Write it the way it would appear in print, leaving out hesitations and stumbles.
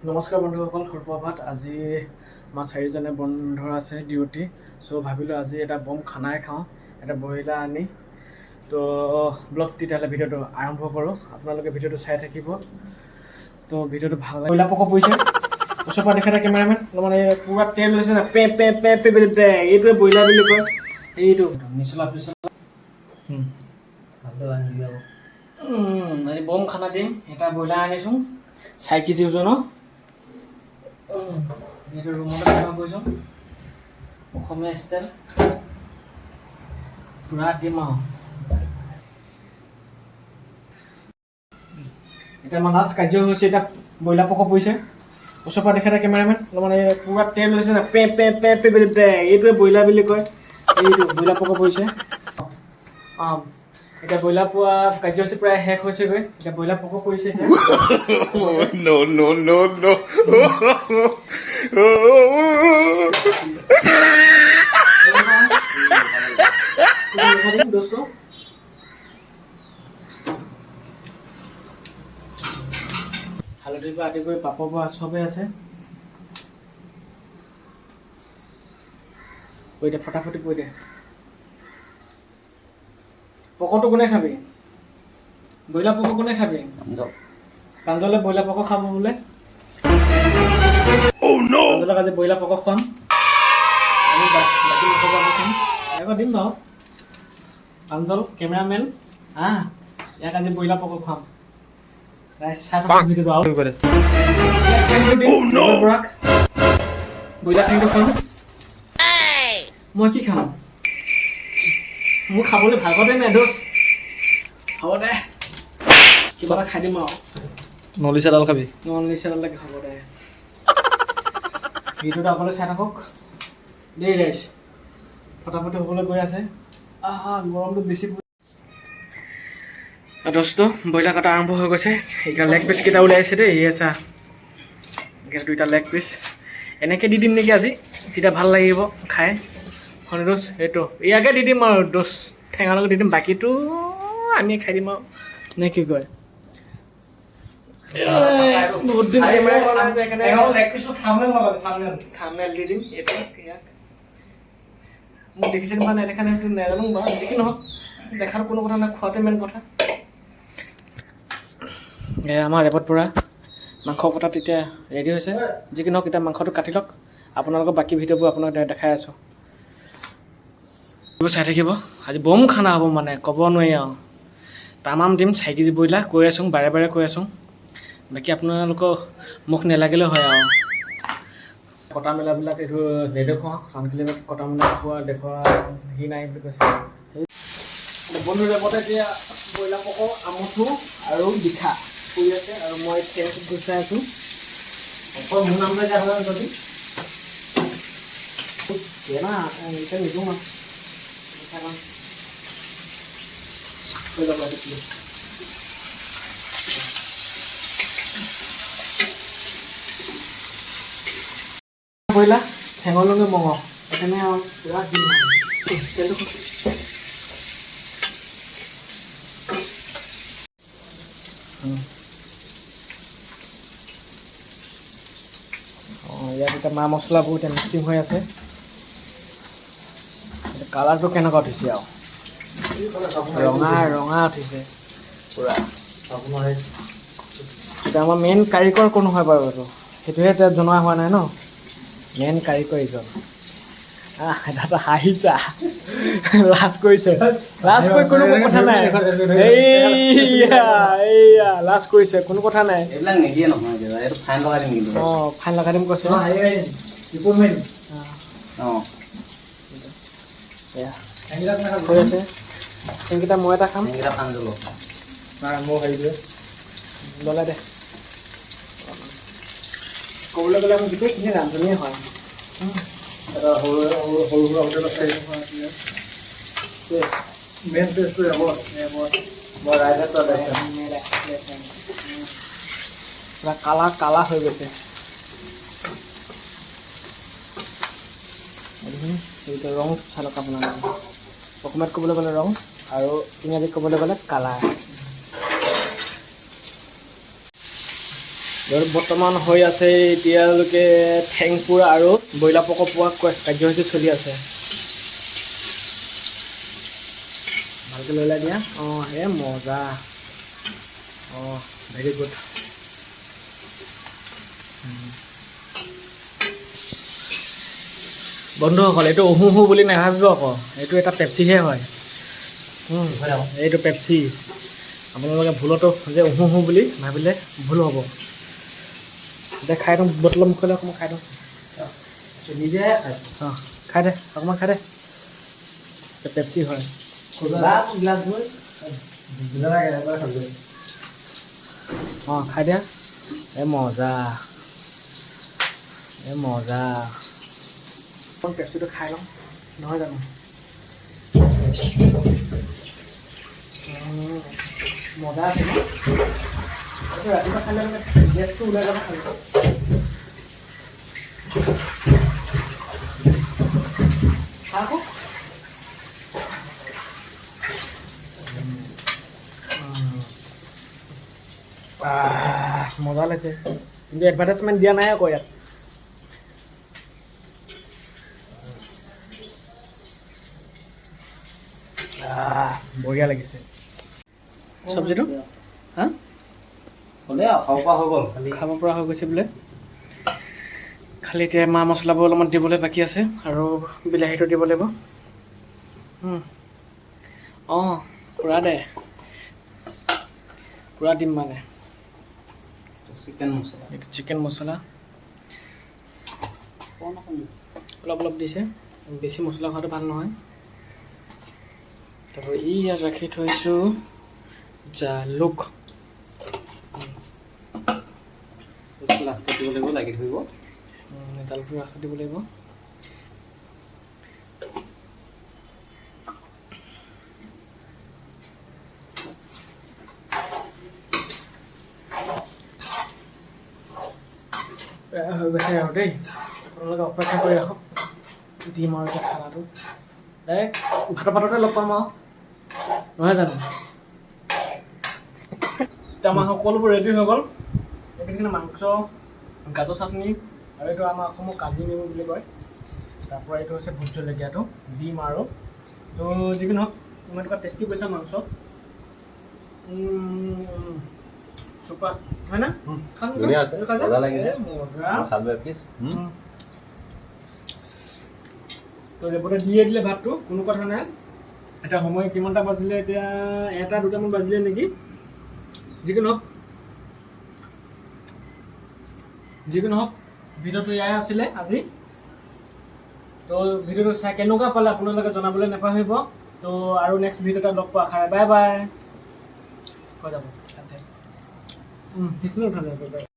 নমস্কাৰ বন্ধুসকল, সুপ্ৰভাত। আজি আমাৰ চাৰিজনে বন্ধ আছে ডিউটি। চ' ভাবিলোঁ আজি এটা বম খানাই খাওঁ, এটা ব্ৰইলাৰ আনি। তো ব্লগ তেতিয়াহ'লে ভিডিঅ'টো আৰম্ভ কৰোঁ। আপোনালোকে ভিডিঅ'টো চাই থাকিব। তো ভিডিঅ'টো ভাল লাগে। ব্ৰইলাৰ পক পৰিছে, ওচৰৰ পৰা দেখা কেমেৰামেন অলপমান। এই পূৰা তেল ওলাইছে না, পে পে পে পে বুলি পে। এইটোৱে ব্ৰইলাৰ বুলি কয়। এইটো মিছলা পিছলা। আজি বম খানা দিম। এটা ব্ৰইলাৰ আনিছোঁ 4 কেজি ওজনৰ। এইটো ৰুমতে খাব গৈছোঁ, অসমীয়া ষ্টাইল পূৰা দিম আৰু। এতিয়া আমাৰ লাষ্ট কাৰ্যসূচী। এতিয়া ব্ৰইলাৰ পক পৰিছে, ওচৰৰ পৰা দেখা কেমেৰামেন অলপমান। এই পূৰা তেল ওলাইছে না, পে পে পে পে বুলি পে। এইটোৱে ব্ৰইলাৰ বুলি কয়। এইটো ব্ৰইলাৰ পক পৰিছে। অঁ, এতিয়া ব্ৰইলাৰ পোৱা কাৰ্যসূচী প্ৰায় শেষ হৈছেগৈ। এতিয়া ব্ৰইলাৰ পক পৰিছে এতিয়া। No, no, no, no. দোস্ত, হালধিৰ পৰা আদি কৰি পাপৰ পৰা চবেই আছে। কৈ দে, ফটাফটি কৈ দে। পকৰটো কোনে খাবি? ব্ৰইলাৰ পক কোনে খাবি? প্ৰাঞ্জলে ব্ৰইলাৰ পক খাব বোলে। প্ৰাঞ্জলক আজি ব্ৰইলাৰ পক খুৱাম আমি। বাকী মাংস আমি খাম। ইয়াকো দিম বাৰু। প্ৰাঞ্জল কেমেৰামেন, আহ, ইয়াক আজি ব্ৰইলাৰ পক খুৱাম। ৰাইজ, চাই থাকক ভিডিঅ'টো। আৰু ইয়াক ঠেংটো দিম, বৰাক ব্ৰইলাৰ ঠেংটো খুৱাম। মই কি খাম? মোৰ খাবলৈ ভাগতে নাই দোষ। হ'ব দে, কিবা এটা খাই দিম আৰু। নলিচা ডাল খাবি? নন লাগে, হ'ব দে। ভিডিঅ'টো আপোনালোকে চাই থাকক দেই ৰাইজ। ফটাফটি হ'বলৈ গৈ আছে। আহা, গৰমটো বেছি। দোস্ত, ব্ৰইলাৰ কটা আৰম্ভ হৈ গৈছে। সেইকাৰণে লেগ পিচ কেইটা ওলাইছে দেই। এই চা, এইকেইটা দুইটা লেগ পিচ এনেকৈ দি দিম নেকি আজি? তেতিয়া ভাল লাগিব খাই। হয় দোষ, সেইটো ইয়াকে দি দিম আৰু দোষ, ঠেঙাৰ লগত দি দিম। বাকীটো আমি খাই দিম আৰু, নে কি কয়? বহুত দিন কেমেৰা কৰা নাই যে, সেইকাৰণে থাম্বনেইল দি দিম এইটো। ইয়াক মোক দেখিছে বা নেদেখা নাই সেইটো নাজানো বাৰু। যি কি নহওক, দেখাৰ কোনো কথা নাই, খোৱাটোৱে মেইন কথা। এয়া আমাৰ ৰেপত পৰা মাংস কটা তেতিয়া ৰেডি হৈছে। যি কি নহওক, এতিয়া মাংসটো কাটি লওক। আপোনালোকৰ বাকী ভিডিঅ'বোৰ আপোনাক দেখাই আছোঁ, এইবোৰ চাই থাকিব। আজি বম খানা হ'ব, মানে ক'ব নোৱাৰি আৰু। তামাম দিম 4 কেজি ব্ৰইলাৰ। কৈ আছোঁ, বাৰে বাৰে কৈ আছোঁ। বাকী আপোনালোকৰ মুখ নেলাগিলেও হয় আৰু। কটা মেলাবিলাক এইটো নেদেখুৱাওঁ, কাৰণ কেলৈ কটা মেলা খোৱা দেখুওৱা সি নাই বুলি কৈছে। বন্ধু ৰেপতে এতিয়া ব্ৰইলাৰ পক, আমঠু আৰু বিখা পুৰি আছে আৰু মই ঠেং গুচাই আছোঁ। মোৰ নামটো এতিয়া যদি না, এতিয়া নিদিওঁ আৰু। মিঠা হৈ যাব এইটো। ব্ৰইলাৰ ঠেঙৰ লগে মঙহ, সেইকাৰণে আৰু পূৰা দিম আৰু। তেলটো অঁ, ইয়াত এতিয়া মা মছলাবোৰ এতিয়া মিক্সিং হৈ আছে। কালাৰটো কেনেকুৱা উঠিছে আৰু, ৰঙা ৰঙা উঠিছে পূৰা। এতিয়া আমাৰ মেইন কাৰিকৰ কোন হয় বাৰু এইটো, সেইটোহে এতিয়া জনোৱা হোৱা নাই ন। মেইন কাৰিকৰ এইজন। আহ, দাদা হাঁহিছা, লাজ কৰিছে। লাজ কৰি কোনো কথা নাই। এইয়া এইয়া, লাজ কৰিছে, কোনো কথা নাই। এইবিলাক নিদিয়ে নহয়, এইটো ফাইন লগাই দিম কিন্তু। অঁ, ফাইন লগাই দিম কৈছে। অঁ। এয়া হৈ আছে। সেইকেইটা মই এটা খাম। সেইকেইটা ফাইন ল'ব। ল'লে দে। ক'বলৈ গ'লে আমি গোটেইখিনি ৰান্ধনীয়ে হয়। এটা সৰু সৰু সুৰা হোটেল আছে। মেইন প্লেচটো ৰেমত, মই ৰাইট হেণ্ড তই লেফ্ট হেণ্ড। পুৰা কালা কালা হৈ গৈছে। এইটো ৰং চালক আপোনালোকে। অসমীয়াত ক'বলৈ গ'লে ৰং আৰু ইংৰাজীত ক'বলৈ গ'লে কালাৰ। বৰ্তমান হৈ আছে এতিয়ালৈকে ঠেংপুৰা আৰু ব্ৰইলাৰ পক পোৱা কাৰ্যসূচী চলি আছে। ভালকৈ লৈ দিয়া। অঁ, এ মজা। অঁ, ভেৰি গুড। বন্ধুসকল, এইটো উহু হু বুলি নাভাবিব আকৌ, এইটো এটা পেপচিহে হয়। এইটো পেপচি। আপোনালোকে ভুলতো যে উহু হু বুলি ভাবিলে ভুল হ'ব। এতিয়া খাই দিওঁ, বটলৰ মুখলৈ অকণমান খাই দিওঁ। নিজে খাইছোঁ। অঁ, খাই দে, অকণমান খাই দে। পেপচি হয়। গিলাচবোৰ। নালাগে, এবাৰ খালোঁ। অঁ, খাই দিয়া। এ মজা, এ মজা। অকণ পেপচিটো খাই লওঁ, নহয় জানো? মজা আছে ন? এইটো ৰাতিপুৱা খালে মানে গেছটো ওলাই যাব খালি। খা আকৌ। আহ, মজা লাগিছে। কিন্তু এডভাৰটাইজমেণ্ট দিয়া নাই আকৌ ইয়াত। আহ, বঢ়িয়া লাগিছে চব্জিটো। হা। হ'লে আৰু খাব পৰা হৈ গ'ল খালি। খাব পৰা হৈ গৈছে বোলে। খালি এতিয়া মা মছলাবোৰ অলপমান দিবলৈ বাকী আছে আৰু বিলাহীটো দিব লাগিব। অঁ, পূৰা দে, পূৰা দিম মানে। চিকেন মছলা। এইটো চিকেন মছলা। অকণ অকণ। অলপ অলপ দিছে। বেছি মছলা খোৱাটো ভাল নহয়। তাৰপৰা ই ইয়াত ৰাখি থৈছোঁ জালুক। লাষ্টত দিব লাগিব, লাগি ধৰিব। জালুকটো লাষ্টত দিব লাগিব। এয়া হৈ গৈছে আৰু দেই। আপোনালোকে অপেক্ষা কৰি ৰাখক, দিম আৰু এতিয়া খানাটো। ডাইৰেক্ট ভাতৰ পাততে লগ পাম আৰু, নহয় জানো? এতিয়া আমাৰ সকলোবোৰ ৰেডি হৈ গ'ল। এইটো দেখিছেনে, মাংস, গাজৰ চাটনি আৰু এইটো আমাৰ অসমৰ কাজি নেমু বুলি কয়। তাৰপৰা এইটো হৈছে ভোট জলকীয়াটো দিম আৰু তো যিকি নহওক, ইমান টকা টেষ্টি কৈছে মাংস। চুপাৰ হয় না? খাম। ধুনীয়া আছে, খাইছা? মজা লাগিছে। এ, মজা। খালো এপিচ। তো ৰেপতে দিয়ে দিলে ভাতটো, কোনো কথা নাই। এতিয়া সময় কিমানটা বাজিলে? এতিয়া এটা দুটামান বাজিলে নেকি? যিকি নহওক, ভিডিঅ'টো এয়াই আছিলে আজি। তো ভিডিঅ'টো চাই কেনেকুৱা পালে আপোনালোকে জনাবলৈ নাপাহৰিব। তো আৰু নেক্সট ভিডিঅ' এটা লগ পোৱা আশাৰে বাই বাই। হৈ যাব তাতে। সেইখিনিও উঠা নাই।